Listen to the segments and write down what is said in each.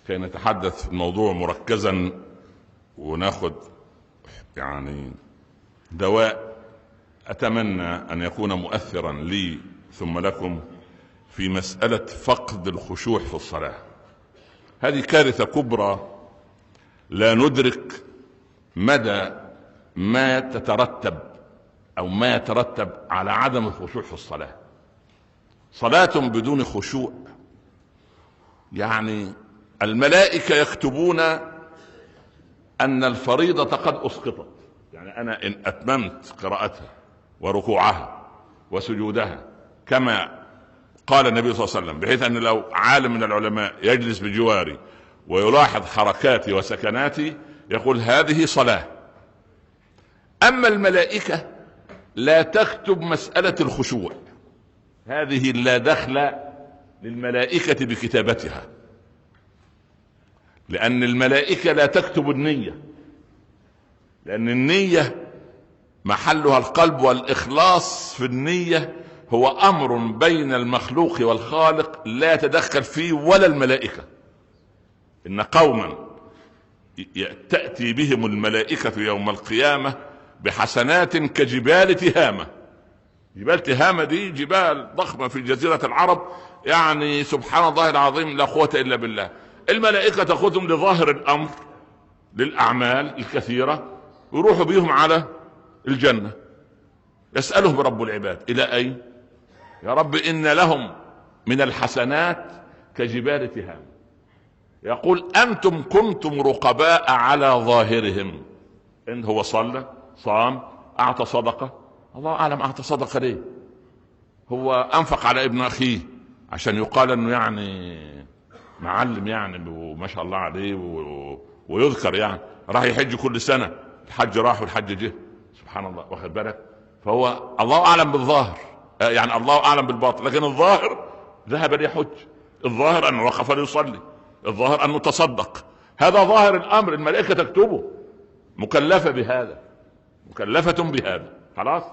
كي نتحدث في الموضوع مركزا وناخذ يعني دواء أتمنى أن يكون مؤثرا لي ثم لكم في مسألة فقد الخشوع في الصلاة. هذه كارثة كبرى لا ندرك مدى ما تترتب أو ما يترتب على عدم الخشوع في الصلاة. صلاة بدون خشوع، يعني الملائكة يكتبون أن الفريضة قد أسقطت. يعني أنا إن أتممت قراءتها وركوعها وسجودها كما قال النبي صلى الله عليه وسلم، بحيث أن لو عالم من العلماء يجلس بجواري ويلاحظ حركاتي وسكناتي يقول هذه صلاة. أما الملائكة لا تكتب مسألة الخشوع، هذه لا دخل للملائكة بكتابتها، لأن الملائكة لا تكتب النية، لأن النية محلها القلب، والإخلاص في النية هو أمر بين المخلوق والخالق لا يتدخل فيه ولا الملائكة. إن قوما تأتي بهم الملائكة يوم القيامة بحسنات كجبال تهامة. جبال تهامة دي جبال ضخمة في جزيرة العرب، يعني سبحان الله العظيم لا قوة إلا بالله. الملائكة تأخذهم لظاهر الأمر للأعمال الكثيرة ويروحوا بهم على الجنة. يسألهم رب العباد إلى أين؟ يا رب إن لهم من الحسنات كجبال تهامة. يقول أنتم كنتم رقباء على ظاهرهم. إن هو صلى، صام، أعطى صدقة، الله أعلم أعطى صدقة ليه، هو أنفق على ابن أخيه عشان يقال أنه يعني معلم يعني وما شاء الله عليه ويذكر، يعني راح يحج كل سنة، الحج راح والحج جه، سبحان الله، واخد بالك؟ فهو الله أعلم بالظاهر، يعني الله أعلم بالباطن، لكن الظاهر ذهب ليحج، الظاهر أنه وقف ليصلي، الظاهر أنه تصدق، هذا ظاهر الأمر، الملائكة تكتبه، مكلفة بهذا، مكلفة بهذا، خلاص.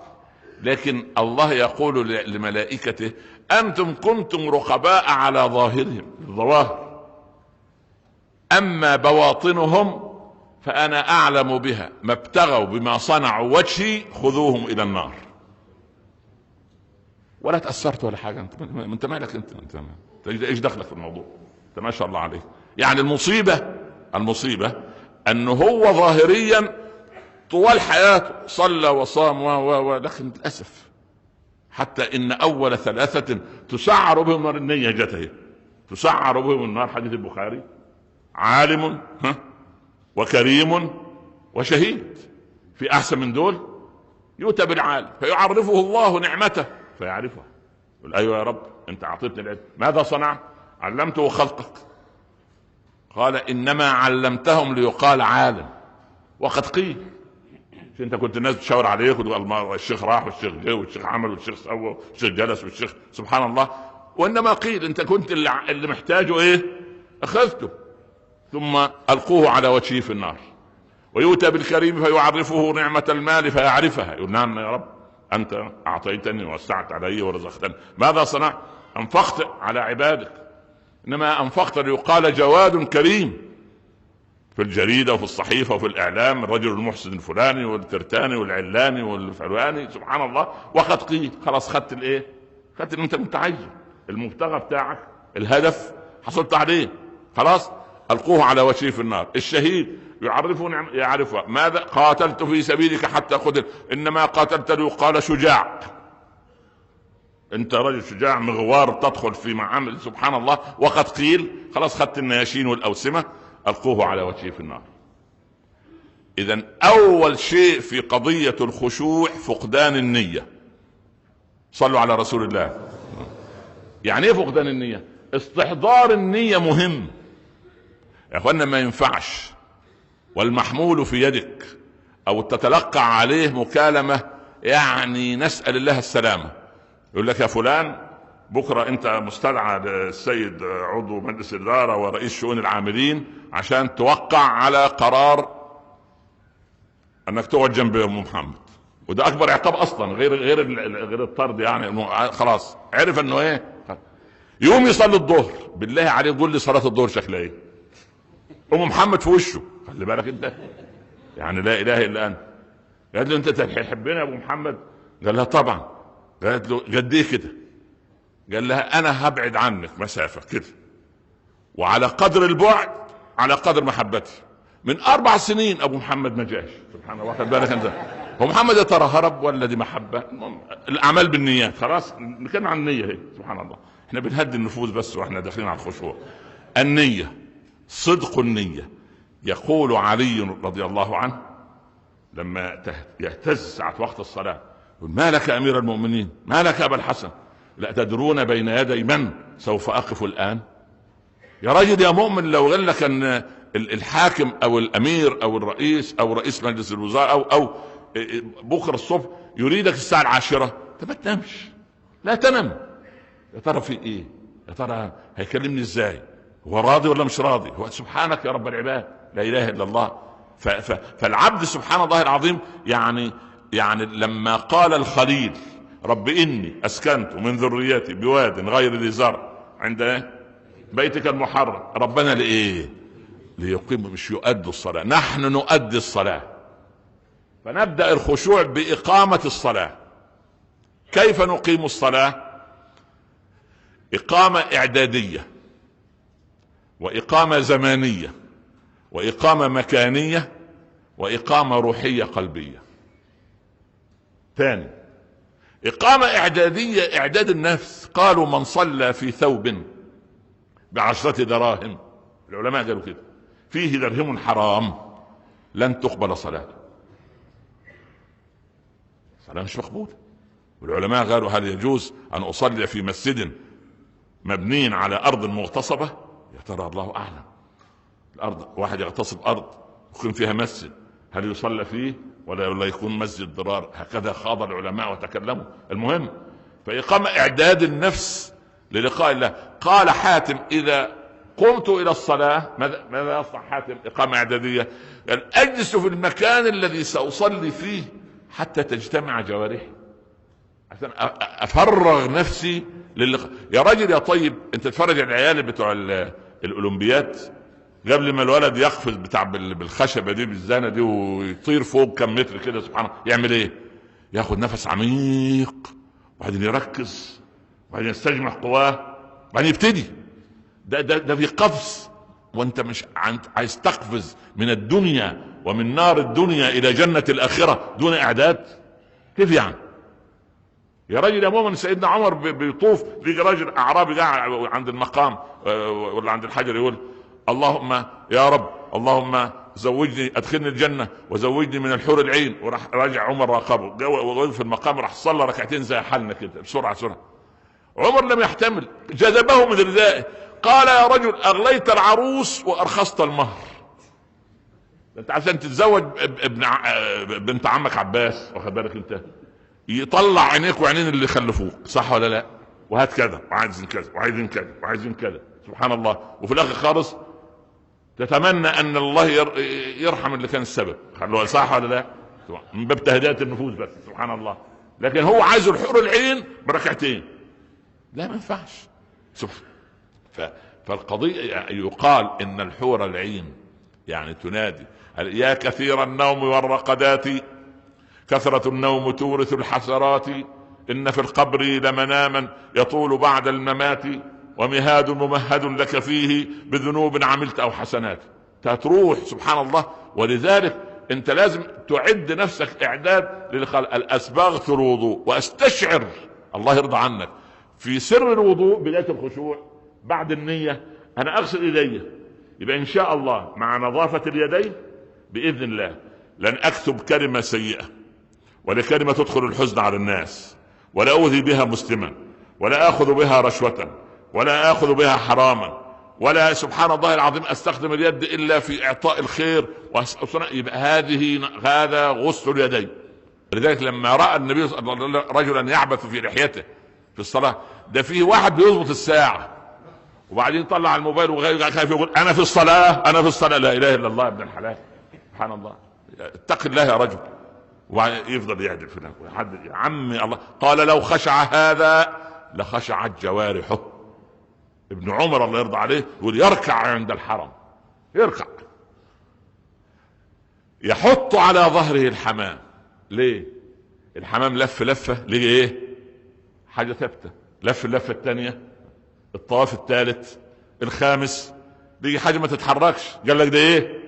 لكن الله يقول لملائكته أنتم كنتم رقباء على ظاهرهم، الظواهر، أما بواطنهم فأنا أعلم بها، ما ابتغوا بما صنعوا وجهي خذوهم إلى النار. ولا تأثرت ولا حاجة، أنت مالك، أنت إيش دخلك في الموضوع؟ أنت ما شاء الله عليك. يعني المصيبة أنه هو ظاهريا طوال حياته صلى وصام و لكن للأسف حتى إن أول ثلاثة تسعر بهم النار، النية جت تسعر بهم النار، حديث البخاري، عالم وكريم وشهيد. في أحسن من دول؟ يؤتى بالعالم فيعرفه الله نعمته فيعرفها، يقول أيوة يا رب أنت أعطيتني العلم، ماذا صنعت؟ علمته خلقك. قال إنما علمتهم ليقال عالم وقد قيل. انت كنت الناس تشاور عليك وتقول الشيخ راح والشيخ جه والشيخ عمل والشيخ سوى والشيخ جلس والشيخ، سبحان الله، وانما قيل. انت كنت اللي محتاجه ايه؟ اخذته. ثم القوة على وجهه في النار. ويؤتى بالكريم فيعرفه نعمة المال فيعرفها، يقول نعم يا رب انت اعطيتني ووسعت علي ورزقتني، ماذا صنعت؟ انفقت على عبادك، انما انفقت ليقال جواد كريم في الجريدة وفي الصحيفة وفي الإعلام، الرجل المحسن الفلاني والترتاني والعلاني والفلاني، سبحان الله، وقد قيل. خلاص خدت الايه؟ خدت اللي انت كنت عايزه، المبتغى بتاعك، الهدف حصلت عليه، خلاص ألقوة على وجهه في النار. الشهيد يعرفه نعم يعرفها، ماذا قاتلت في سبيلك حتى قتل؟ إنما قاتلت ليقال شجاع، انت رجل شجاع مغوار تدخل في معامل، سبحان الله، وقد قيل. خلاص خدت النياشين والأوسمة، ألقوة على وجهه في النار. إذن أول شيء في قضية الخشوع فقدان النية. صلوا على رسول الله. يعني ايه فقدان النية؟ استحضار النية مهم يا اخوانا، ما ينفعش والمحمول في يدك او تتلقى عليه مكالمة، يعني نسأل الله السلامة، يقول لك يا فلان بكرة انت مستدعى للسيد عضو مجلس الإدارة ورئيس شؤون العاملين عشان توقع على قرار انك تقعد جنب ام محمد، وده اكبر عقاب اصلا غير غير غير الطرد، يعني خلاص عرف انه ايه. يوم يصلي الظهر، بالله عليه قول لي صلاة الظهر شكلها ايه؟ ام محمد في وشه، خلي بالك انت يعني، لا اله الا انت. قالت له انت تحبني يا ابو محمد؟ قال لها طبعا. قالت له قد ايه كده؟ قال لها انا هبعد عنك مسافة كده، وعلى قدر البعد على قدر محبتي. من 4 سنين ابو محمد ما جاش، سبحان الله، خد بالك انت. هو محمد يا ترى هرب ولا دي محبة؟ الاعمال بالنيات، خلاص نتكلم عن النية اهي. سبحان الله، احنا بنهدي النفوس بس واحنا داخلين على الخشوع. النية، صدق النية. يقول علي رضي الله عنه لما يهتز ساعة وقت الصلاة، ما لك امير المؤمنين؟ ما لك ابا الحسن؟ لا تدرون بين يدي من سوف اقف الان؟ يا رجل يا مؤمن، لو قال لك ان الحاكم او الامير او الرئيس او رئيس مجلس الوزراء او بكره الصبح يريدك الساعة 10، انت ما تنامش، لا تنم. يا ترى في ايه؟ يا ترى هيكلمني ازاي؟ هو راضي ولا مش راضي؟ هو سبحانك يا رب العباد، لا اله الا الله. فالعبد سبحان الله العظيم، يعني لما قال الخليل رب اني اسكنت من ذريتي بواد غير ذي زرع عند بيتك المحرم، ربنا لايه؟ ليقيم، مش يؤدوا الصلاة، نحن نؤدي الصلاة. فنبدا الخشوع باقامة الصلاة. كيف نقيم الصلاة؟ اقامه اعدادية، واقامه زمانيه، واقامه مكانيه، واقامه روحية قلبية. ثاني، اقامه اعدادية، اعداد النفس. قالوا من صلى في ثوب ب10 دراهم، العلماء قالوا كده، فيه درهم حرام، لن تقبل صلاته، صلاة مش مقبولة. والعلماء قالوا هل يجوز أن أصلي في مسجد مبني على أرض مغتصبة؟ يا ترى الله أعلم. الأرض، واحد يغتصب أرض يقيم فيها مسجد، هل يصلى فيه ولا يكون مسجد ضرار؟ هكذا خاض العلماء وتكلموا. المهم، فإقامة إعداد النفس للقاء الله. قال حاتم إذا قمت إلى الصلاة، ماذا يصنع حاتم؟ إقامة إعدادية، قال أجلس في المكان الذي سأصلي فيه حتى تجتمع جوارحي، عشان أفرغ نفسي للقاء. يا راجل يا طيب، أنت تتفرج على العيال بتوع الأولمبيات، قبل ما الولد يقفز بتاع بالخشبة دي بالزانة دي ويطير فوق كم متر كده، سبحان الله، يعمل إيه؟ ياخد نفس عميق، وبعدين يركز، وبعدين يستجمع قواه، وبعدين يبتدي. ده في قفز، وانت مش عايز تقفز من الدنيا ومن نار الدنيا الى جنة الاخرة دون اعداد؟ كيف يعني؟ يا راجل يا مؤمن، سيدنا عمر بيطوف، بيجي راجل اعرابي قاعد عند المقام ولا عند الحجر، يقول اللهم يا رب، اللهم زوجني، ادخلني الجنة وزوجني من الحور العين. وراح راجع عمر راقبه، وقف في المقام، راح صلى ركعتين زي حالنا كده بسرعة بسرعة. عمر لم يحتمل، جذبه من ردائه، قال يا رجل اغليت العروس وارخصت المهر. انت عشان تتزوج ابن بنت عمك عباس، واخد بالك انت، يطلع عينيك وعينين اللي خلفوك، صح ولا لا؟ وهات كذا، وعايزين كذا، وعايزين كذا، وعايزين كذا، سبحان الله. وفي الاخر خالص تتمنى ان الله يرحم اللي كان السبب، صح ولا لا؟ من باب تهدئه النفوس بس، سبحان الله. لكن هو عايز الحور العين بركعتين، لا ما ينفعش. سبحان. فالقضية يقال ان الحور العين يعني تنادي يا كثير النوم والرقدات، كثرة النوم تورث الحسرات، إن في القبر لمناما يطول بعد الممات، ومهاد ممهد لك فيه بذنوب عملت أو حسنات. تروح سبحان الله. ولذلك أنت لازم تعد نفسك إعداد للخلق. الأسباغ الوضوء، وأستشعر الله يرضى عنك في سر الوضوء بداية الخشوع بعد النية، أنا أغسل إيدي، يبقى إن شاء الله مع نظافة اليدين بإذن الله لن أكتب كلمة سيئة، ولا كلمة تدخل الحزن على الناس، ولا أؤذي بها مسلما، ولا آخذ بها رشوة، ولا آخذ بها حراما، ولا سبحان الله العظيم أستخدم اليد إلا في إعطاء الخير. يبقى هذا غسل اليدين. لذلك لما رأى النبي صلى الله عليه وسلم رجلا يعبث في لحيته في الصلاة، ده فيه واحد بيظبط الساعة وبعدين طلع الموبايل وخايف يقول أنا في الصلاة، أنا في الصلاة. لا إله إلا الله يا ابن الحلال، سبحان الله، اتق الله يا رجل. ويفضل يعدل في نفسه يا عمي الله. قال لو خشع هذا لخشعت جوارحه. ابن عمر الله يرضى عليه يقول يركع عند الحرم، يركع. يحط على ظهره الحمام. ليه؟ الحمام لف لفه ليه ايه؟ حاجة ثابتة، لف اللفة الثانية، الطواف الثالث، الخامس، دي حاجة ما تتحركش. قال لك ده ايه؟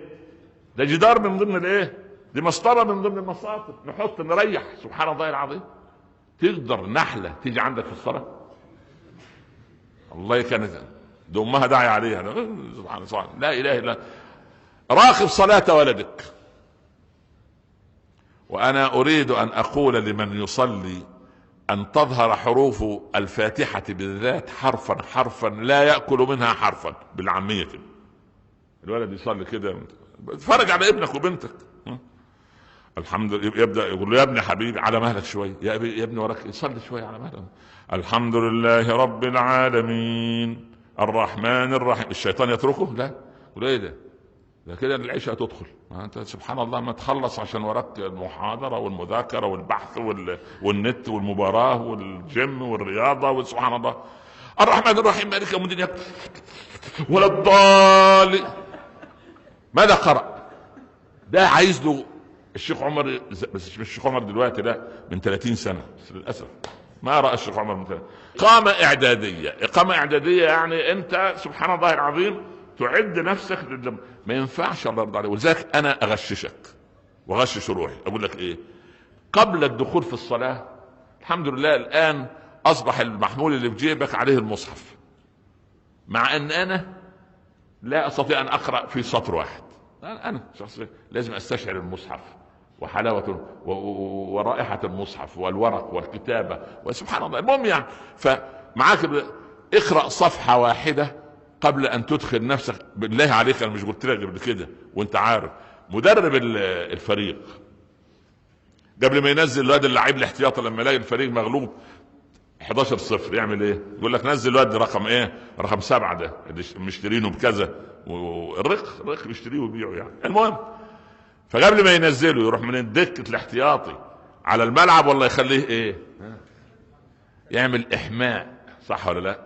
ده جدار من ضمن الايه؟ دي مسطرة من ضمن المساطر، نحط نريح. سبحان الله العظيم. تقدر نحله تيجي عندك في الصلاة؟ الله كانت ده امها داعي عليها. سبحان الله، لا اله الا. راقب صلاة ولدك. وانا اريد ان اقول لمن يصلي ان تظهر حروف الفاتحة بالذات حرفا حرفا، لا ياكل منها حرفا، بالعامية كده. الولد يصلي كده، اتفرج على ابنك وبنتك. الحمد لله، يبدا يقول له يا ابني حبيبي على مهلك شوية، يا ابني يا ابني وراك، صلي شوية على مهلك. الحمد لله رب العالمين الرحمن الرحيم. الشيطان يتركه؟ لا، يقول ايه ده؟ ده كده العشاء تدخل. ما انت سبحان الله ما تخلص عشان وراك المحاضرة والمذاكرة والبحث والنت والمباراة والجيم والرياضة وسبحان الله. الرحمن الرحيم مالك يوم الدين ولا الضالين. ماذا قرأ؟ ده عايز له الشيخ عمر، بس مش الشيخ عمر دلوقتي، لا، من 30 سنة، بس للاسف ما راى الشيخ عمر من 30. اقامه اعدادية، اقامه اعدادية يعني انت سبحان الله العظيم تعد نفسك ما ينفعش. الله يرضى عليك. ولذلك انا اغششك واغشش روحي، اقول لك ايه؟ قبل الدخول في الصلاة، الحمد لله الان اصبح المحمول اللي في جيبك عليه المصحف، مع ان انا لا استطيع ان اقرا في سطر واحد. انا شخصيا لازم استشعر المصحف وحلاوة ورائحة المصحف والورق والكتابة وسبحان الله. المهم يعني فمعاك اقرا صفحة واحدة قبل ان تدخل نفسك. بالله عليك، انا مش قلت لك قبل كده وانت عارف، مدرب الفريق قبل ما ينزل الواد اللعيب الاحتياطي لما يلاقي الفريق مغلوب 11-0 يعمل ايه؟ يقول لك نزل الواد رقم ايه؟ رقم 7 ده اللي مشترينه بكذا، والرق الرق بيشتريه ويبيعه يعني. المهم فقبل ما ينزله يروح من الدكة الاحتياطي على الملعب ولا يخليه ايه؟ يعمل احماء، صح ولا لا؟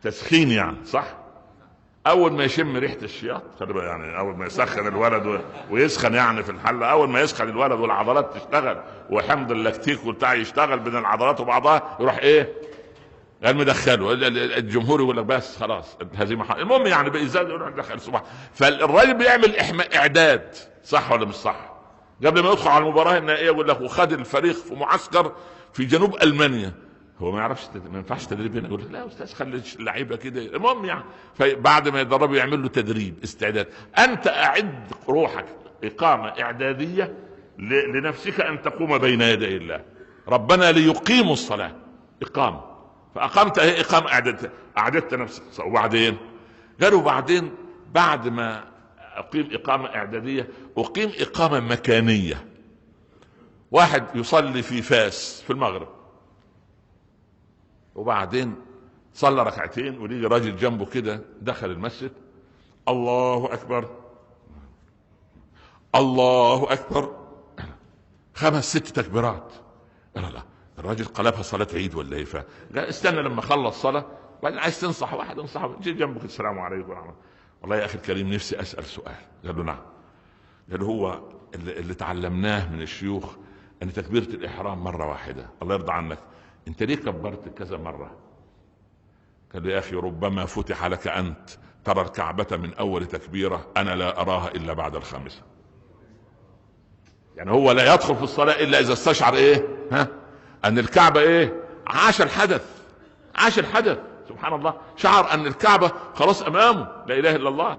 تسخين يعني، صح؟ اول ما يشم ريحه الشياط، خلي بالك يعني، اول ما يسخن الولد ويسخن يعني في الحلة، اول ما يسخن الولد والعضلات تشتغل وحمض اللاكتيك وبتاع يشتغل بين العضلات وبعضها، يروح ايه؟ قال مدخله الجمهور يقول لك بس خلاص الهزيمة. المهم يعني بإزاز يروح يدخل الصبح. فالراجل بيعمل اعداد، صح ولا مش صح؟ قبل ما يدخل على المباراة النهائية يقول لك وخد الفريق في معسكر في جنوب المانيا، هو ما يعرفش، ما ينفعش تدريب هنا، يقول لك لا يا استاذ خلي اللعيبة كده. المهم يعني بعد ما يدربه يعمل له تدريب استعداد. انت اعد روحك اقامه اعدادية لنفسك ان تقوم بين يدي الله. ربنا ليقيموا الصلاة، اقامه، فاقمت اهي اقامه اعدادية، اعددت نفسك. وبعدين قالوا بعدين بعد ما اقيم اقامه اعدادية اقيم اقامه مكانيه. واحد يصلي في فاس في المغرب، وبعدين صلى ركعتين وليجي راجل جنبه كده دخل المسجد، الله اكبر الله اكبر، 5 6 تكبيرات. لا لا، الراجل قلبها صلاة عيد ولا ايه؟ لا استنى لما خلص صلاة، وبعدين عايز تنصح واحد انصحه، جي جنبك السلام عليكم ورحمة الله، والله يا اخي الكريم نفسي اسال سؤال. قال له نعم. قال له هو اللي تعلمناه من الشيوخ ان تكبيرة الاحرام مرة واحدة، الله يرضى عنك انت ليه كبرت كذا مرة؟ قال له يا اخي ربما فتح لك انت ترى الكعبة من اول تكبيرة، انا لا اراها الا بعد الخامسة. يعني هو لا يدخل في الصلاة الا اذا استشعر ايه؟ ها؟ ان الكعبة ايه؟ عاش الحدث، عاش الحدث، سبحان الله، شعر ان الكعبة خلاص امامه، لا اله الا الله.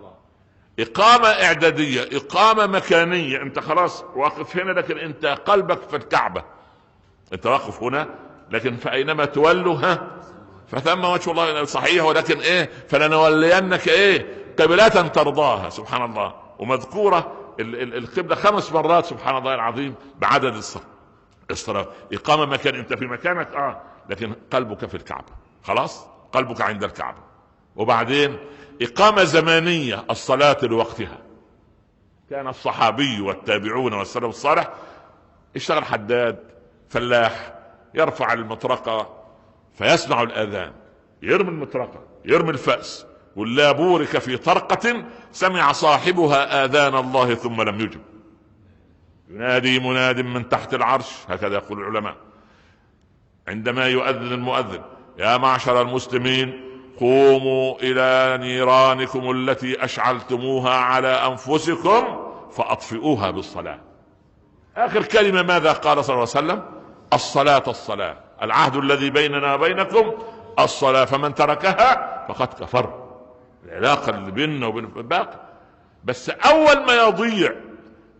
اقامة اعدادية، اقامة مكانية، انت خلاص واقف هنا لكن انت قلبك في الكعبة، انت واقف هنا لكن فاينما تولوا ها فثم وجه الله، صحيح، ولكن ايه؟ فلنولينك ايه؟ قبلة ترضاها، سبحان الله. ومذكورة القبلة 5 مرات سبحان الله العظيم بعدد الصلاة. إقامة مكان، أنت في مكانك لكن قلبك في الكعبة، خلاص قلبك عند الكعبة. وبعدين إقامة زمانية، الصلاة لوقتها. كان الصحابي والتابعون والسلف الصالح اشتغل حداد، فلاح، يرفع المطرقة فيسمع الأذان، يرمي المطرقة، يرمي الفأس، ولا بورك في طرقة سمع صاحبها آذان الله ثم لم يجب. ينادي مناد من تحت العرش، هكذا يقول العلماء، عندما يؤذن المؤذن: يا معشر المسلمين قوموا إلى نيرانكم التي أشعلتموها على أنفسكم فأطفئوها بالصلاة. آخر كلمة ماذا قال صلى الله عليه وسلم؟ الصلاة الصلاة، العهد الذي بيننا وبينكم الصلاة، فمن تركها فقد كفر. العلاقة اللي بيننا وبين باقي، بس أول ما يضيع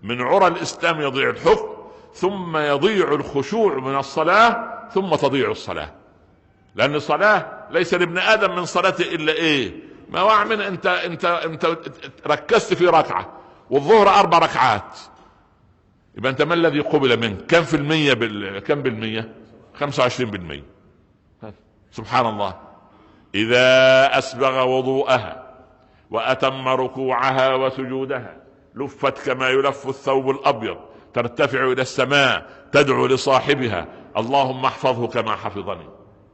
من عرى الإسلام يضيع الحكم، ثم يضيع الخشوع من الصلاة، ثم تضيع الصلاة. لأن الصلاة ليس لابن آدم من صلاته إلا إيه؟ ما وقع من أنت أنت أنت ركزت في ركعة والظهر 4 ركعات، يبقى أنت ما الذي قبل منك؟ كم في المية؟ كم بالمية؟ 25%. سبحان الله. إذا أسبغ وضوءها وأتم ركوعها وسجودها لفت كما يلف الثوب الأبيض، ترتفع إلى السماء، تدعو لصاحبها: اللهم احفظه كما حفظني.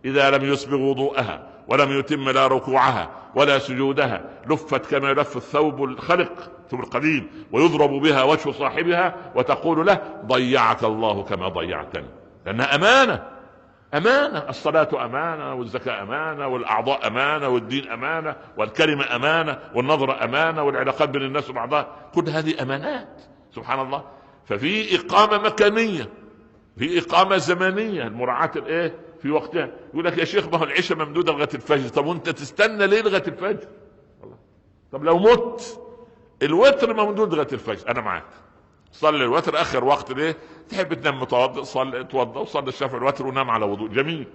إذا لم يسبغ وضوءها ولم يتم لا ركوعها ولا سجودها لفت كما يلف الثوب الخلق، ثوب القديم، ويضرب بها وجه صاحبها وتقول له: ضيعك الله كما ضيعتني. لأنها أمانة، أمانة، الصلاة أمانة، والزكاة أمانة، والأعضاء أمانة، والدين أمانة، والكلمة أمانة، والنظرة أمانة، والعلاقات بين الناس وبعضها، كل هذه أمانات. سبحان الله. ففي إقامة مكانية، في إقامة زمنية، المراعاة الإيه في وقتها. يقول لك يا شيخ ما هو العشاء ممدودة لغاية الفجر، طب وأنت تستنى ليه لغاية الفجر؟ طب لو مت الوتر ممدود لغاية الفجر، أنا معاك، صلي الوتر اخر وقت ليه؟ تحب تنام متوضئ، صلي اتوضى وصلي الشفع الوتر ونام على وضوء، جميل.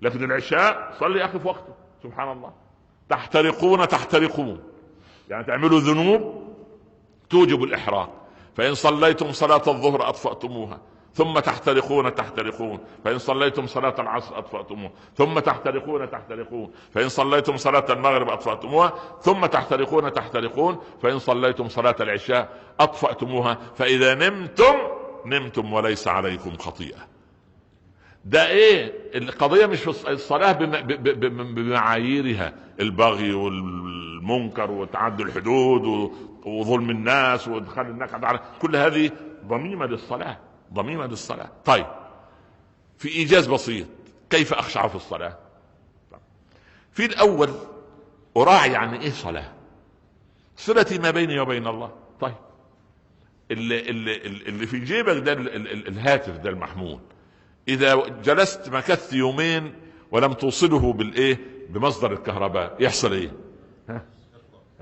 لكن العشاء صلي يا اخي في وقته. سبحان الله. تحترقون تحترقون، يعني تعملوا ذنوب توجب الاحراق. فان صليتم صلاة الظهر اطفأتموها، ثم تحترقون تحترقون، فإن صليتم صلاة العصر أطفأتموها، ثم تحترقون تحترقون، فإن صليتم صلاة المغرب أطفأتموها، ثم تحترقون تحترقون، فإن صليتم صلاة العشاء أطفأتموها، فإذا نمتم نمتم وليس عليكم خطيئة. ده ايه القضية؟ مش في الصلاة بمعاييرها، البغي والمنكر وتعدي الحدود وظلم الناس وادخال النكد على كل هذه ضميمة للصلاة، ضميمة للصلاة. طيب في إيجاز بسيط، كيف أخشع في الصلاة؟ في الأول أراعي يعني إيه صلاة، صلتي ما بيني وبين الله. طيب اللي في جيبك ده الهاتف ده المحمول، إذا جلست مكثت يومين ولم توصله بالإيه بمصدر الكهرباء يحصل إيه؟ ها؟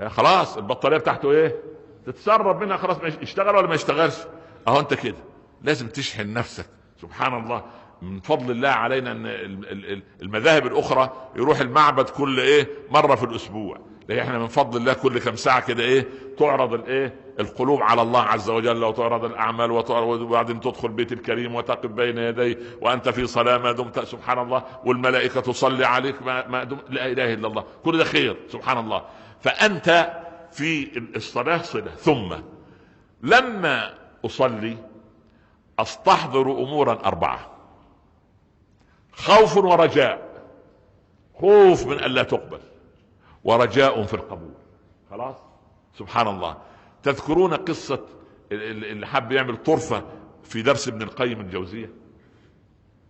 خلاص البطارية بتاعته إيه؟ تتسرب منها، خلاص ما يشتغل ولا ما يشتغلش. أهو أنت كده لازم تشحن نفسك. سبحان الله، من فضل الله علينا ان المذاهب الاخرى يروح المعبد كل ايه مرة في الاسبوع، لكن احنا من فضل الله كل كم ساعة كده ايه تعرض الايه القلوب على الله عز وجل، وتعرض الاعمال، وبعدين تدخل بيت الكريم وتقف بين يديه وانت في صلاة ما دمت. سبحان الله، والملائكة تصلي عليك ما دمت. لا اله الا الله، كل ده خير. سبحان الله. فانت في الصلاة صله. ثم لما اصلي استحضر امورا 4: خوف ورجاء، خوف من الا تقبل، ورجاء في القبول. خلاص. سبحان الله. تذكرون قصة اللي حب يعمل طرفة في درس ابن القيم الجوزية؟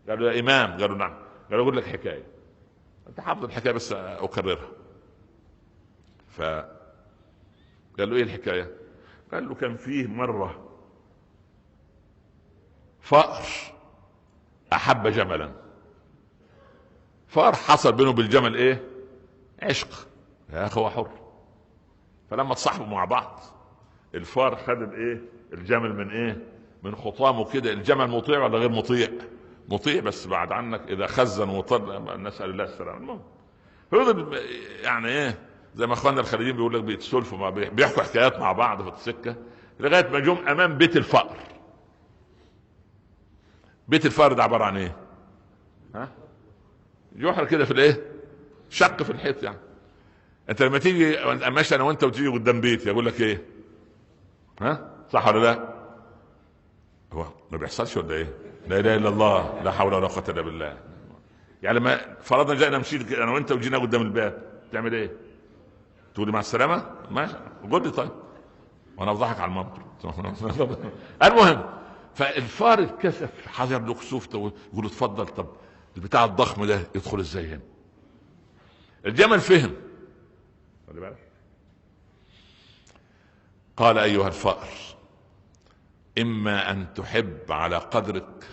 قالوا يا إمام، قالوا نعم، قالوا أقول لك حكاية، أنت حافظ الحكاية بس أكررها. فقال له إيه الحكاية؟ قال له كان فيه مرة فأر أحب جملا، فأر حصل بينه بالجمل إيه؟ عشق، يا أخي هو حر. فلما تصاحبوا مع بعض الفار خد الايه الجمل من ايه من خطامه كده. الجمل مطيع ولا غير مطيع؟ مطيع، بس بعد عنك اذا خزن وطر، نسال الله السلامة. المهم فيفضل يعني ايه زي ما اخواننا الخليجيين بيقول لك بيتسولفوا مع بيحكوا حكايات مع بعض في السكة لغاية ما جم امام بيت الفأر. بيت الفأر ده عبارة عن ايه؟ ها؟ جحر كده في الايه؟ شق في الحيط. يعني انت لما تيجي ماشي انا وانت وتيجي قدام بيتي اقول لك ايه؟ ها؟ صح ولا لا؟ هو ما بيحصلش ولا ايه؟ لا اله الا الله، لا حول ولا قوة الا بالله. يعني لما فرضنا جاءنا مشيت انا وانت وجينا قدام الباب تعمل ايه؟ تقول لي مع السلامة، ماشي، قول لي طيب وانا افضحك على المنبر. المهم فالفار اتكسف، حجر له كسوف، يقول له اتفضل. طب البتاع الضخم ده يدخل ازاي هنا؟ الجمل فهم، خلي بالك. قال ايها الفأر، اما ان تحب على قدرك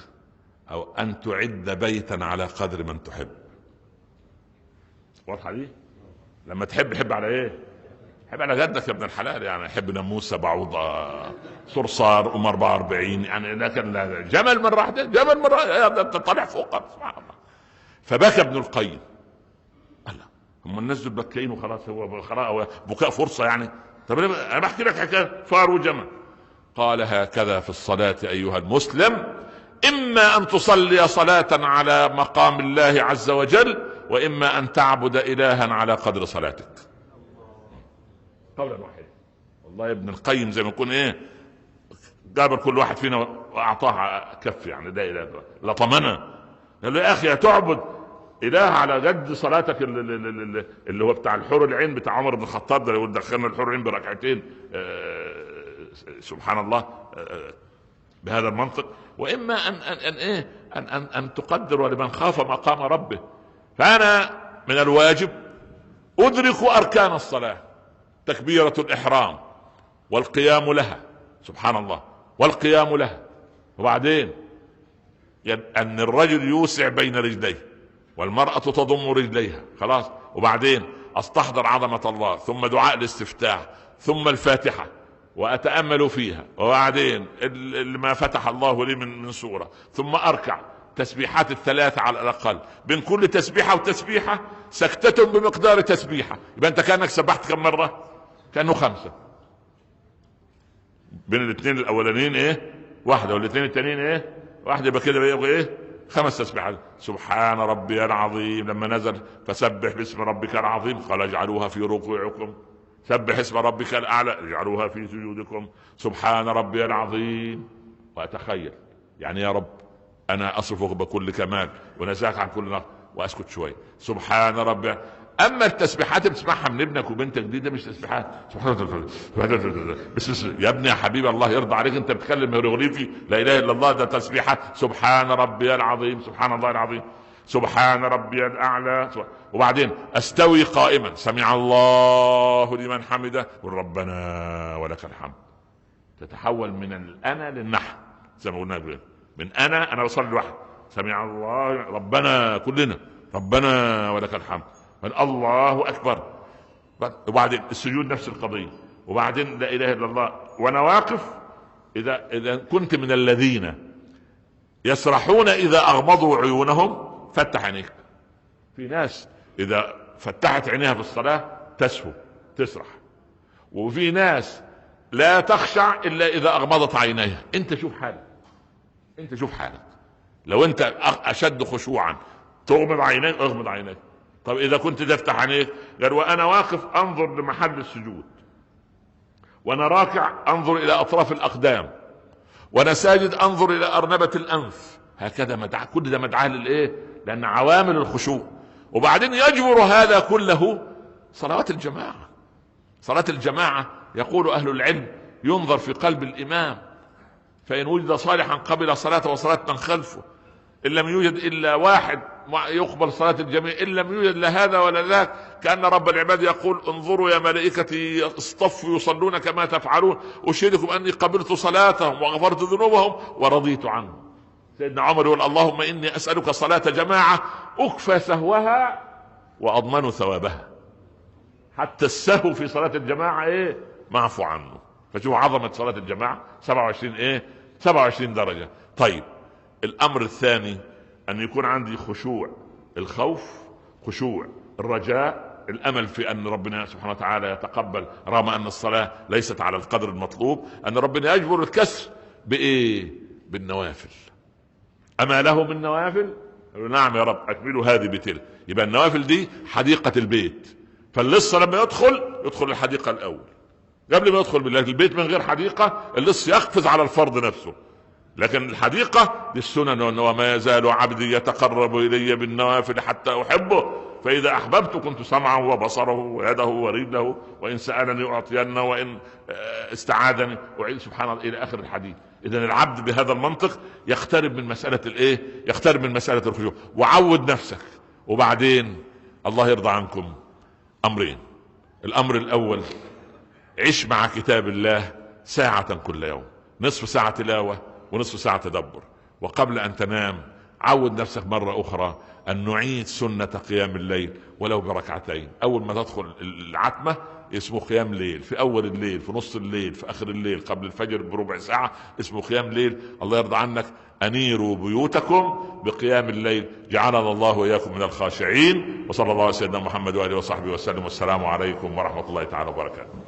او ان تعد بيتا على قدر من تحب. واضحة دي؟ لما تحب حب على ايه؟ حب على جدك يا ابن الحلال، يعني حب ناموسه، بعوضة، صرصار، ام 44 يعني، لكن جمل من راح، جمل من راح طالع فوق، سبحان الله. فبكى ابن القيم. الله، هم الناس دول بكاين وخلاص، هو خلاص بكاء فرصة يعني. طب انا بحكي لك حكاية فار وجمل. قال هكذا في الصلاة ايها المسلم، اما ان تصلي صلاة على مقام الله عز وجل، واما ان تعبد الها على قدر صلاتك. قولا واحدا. والله يا ابن القيم زي ما يكون ايه، جابر كل واحد فينا واعطاه كف، يعني ده اله لطمنا. قال له يا اخي تعبد اله على قد صلاتك اللي هو بتاع الحور العين بتاع عمر بن الخطاب ده، اللي دخلنا الحور العين بركعتين، سبحان الله، بهذا المنطق. واما ان ان ان ايه ان ان, أن تقدر ولمن خاف مقام ربه. فانا من الواجب ادرك اركان الصلاة، تكبيرة الاحرام والقيام لها، سبحان الله، والقيام لها. وبعدين ان الرجل يوسع بين رجليه والمرأة تضم رجليها، خلاص. وبعدين استحضر عظمة الله، ثم دعاء الاستفتاح، ثم الفاتحة وأتأمل فيها، وبعدين ما فتح الله لي من سورة، ثم أركع تسبيحات الثلاثة على الأقل، بين كل تسبيحة وتسبيحة سكتة بمقدار تسبيحة. يبقى أنت كأنك سبحت كم مرة؟ كأنه 5. بين الاثنين الأولانيين إيه؟ واحدة، والاثنين التانيين إيه؟ واحدة. يبقى كده يبقى إيه؟ 5 تسبيحات. سبحان ربي العظيم لما نزل فسبح باسم ربك العظيم، قال اجعلوها في ركوعكم. سبح اسم ربك الأعلى، اجعلوها في سجودكم. سبحان ربي العظيم. وأتخيل يعني يا رب أنا أصفك بكل كمال ونزاك عن كل نقص، وأسكت شوية. سبحان ربي. أما التسبيحات اللي بتسمعها من ابنك وبنتك دي، ده مش تسبيحات. سبحان الله، بس يا ابني يا حبيبي الله يرضى عليك، أنت بتكلم هيروغليفي، لا إله إلا الله، ده تسبيحات. سبحان ربي العظيم، سبحان الله العظيم، سبحان ربي الأعلى. وبعدين أستوي قائما، سمع الله لمن حمده، ربنا ولك الحمد. تتحول من الأنا للنحن زي ما قلنا قبل، من أنا بصلي لوحدي، سمع الله ربنا كلنا، ربنا ولك الحمد، من الله أكبر. وبعدين السجود نفس القضية، وبعدين لا إله إلا الله وأنا واقف. إذا كنت من الذين يسرحون إذا أغمضوا عيونهم، فتح عينيك. في ناس إذا فتحت عينيها في الصلاة تسهو تسرح، وفي ناس لا تخشع إلا إذا أغمضت عينيها. أنت شوف حالك، أنت شوف حالك، لو أنت أشد خشوعا تغمض عينيك، اغمض عينيك. طب إذا كنت تفتح عينيك، قال وأنا واقف أنظر لمحل السجود، وأنا راكع أنظر إلى أطراف الأقدام، وأنا ساجد أنظر إلى أرنبة الأنف. هكذا مدعاة، كل ده مدعاة للإيه؟ لأن عوامل الخشوع. وبعدين يجبر هذا كله صلوات الجماعة. صلاة الجماعة يقول أهل العلم ينظر في قلب الإمام، فإن وجد صالحا قبل صلاته وصلاة من خلفه، إن لم يوجد إلا واحد يقبل صلاة الجميع، إن لم يوجد لا هذا ولا ذاك، كأن رب العباد يقول انظروا يا ملائكتي اصطفوا يصلون كما تفعلون، أشهدكم أني قبلت صلاتهم وغفرت ذنوبهم ورضيت عنهم. سيدنا عمر يقول اللهم إني أسألك صلاة جماعة أكفى سهوها وأضمن ثوابها. حتى السهو في صلاة الجماعة إيه؟ معفو عنه. فشوف عظمة صلاة الجماعة 27 إيه؟ 27 درجة. طيب الأمر الثاني أن يكون عندي خشوع الخوف، خشوع الرجاء، الأمل في أن ربنا سبحانه وتعالى يتقبل رغم أن الصلاة ليست على القدر المطلوب، أن ربنا يجبر الكسر بإيه؟ بالنوافل. أما له من نوافل؟ نعم يا رب أكملوا هذه بتلك. يبقى النوافل دي حديقة البيت، فاللص لما يدخل يدخل الحديقة الأول قبل ما يدخل بالله. البيت من غير حديقة اللص يقفز على الفرض نفسه، لكن الحديقة دي السنن، وما يزال عبدي يتقرب إلي بالنوافل حتى أحبه. فإذا أحببت كنت سمعه وبصره ويده ورجله، وإن سألني أعطينه، وإن استعاذني أعيد. سبحان الله، إلى آخر الحديث. إذن العبد بهذا المنطق يقترب من مسألة الإيه؟ يقترب من مسألة الخشوع. وعود نفسك. وبعدين الله يرضى عنكم أمرين. الأمر الأول، عش مع كتاب الله ساعة كل يوم، نصف ساعة تلاوة ونصف ساعة تدبر. وقبل أن تنام عود نفسك مرة أخرى أن نعيد سنة قيام الليل ولو بركعتين. أول ما تدخل العتمة اسمه قيام ليل، في أول الليل، في نص الليل، في آخر الليل، قبل الفجر بربع ساعة اسمه قيام ليل. الله يرضى عنك، أنيروا بيوتكم بقيام الليل، جعلنا الله وإياكم من الخاشعين. وصلى الله على سيدنا محمد وآله وصحبه وسلم، والسلام عليكم ورحمة الله تعالى وبركاته.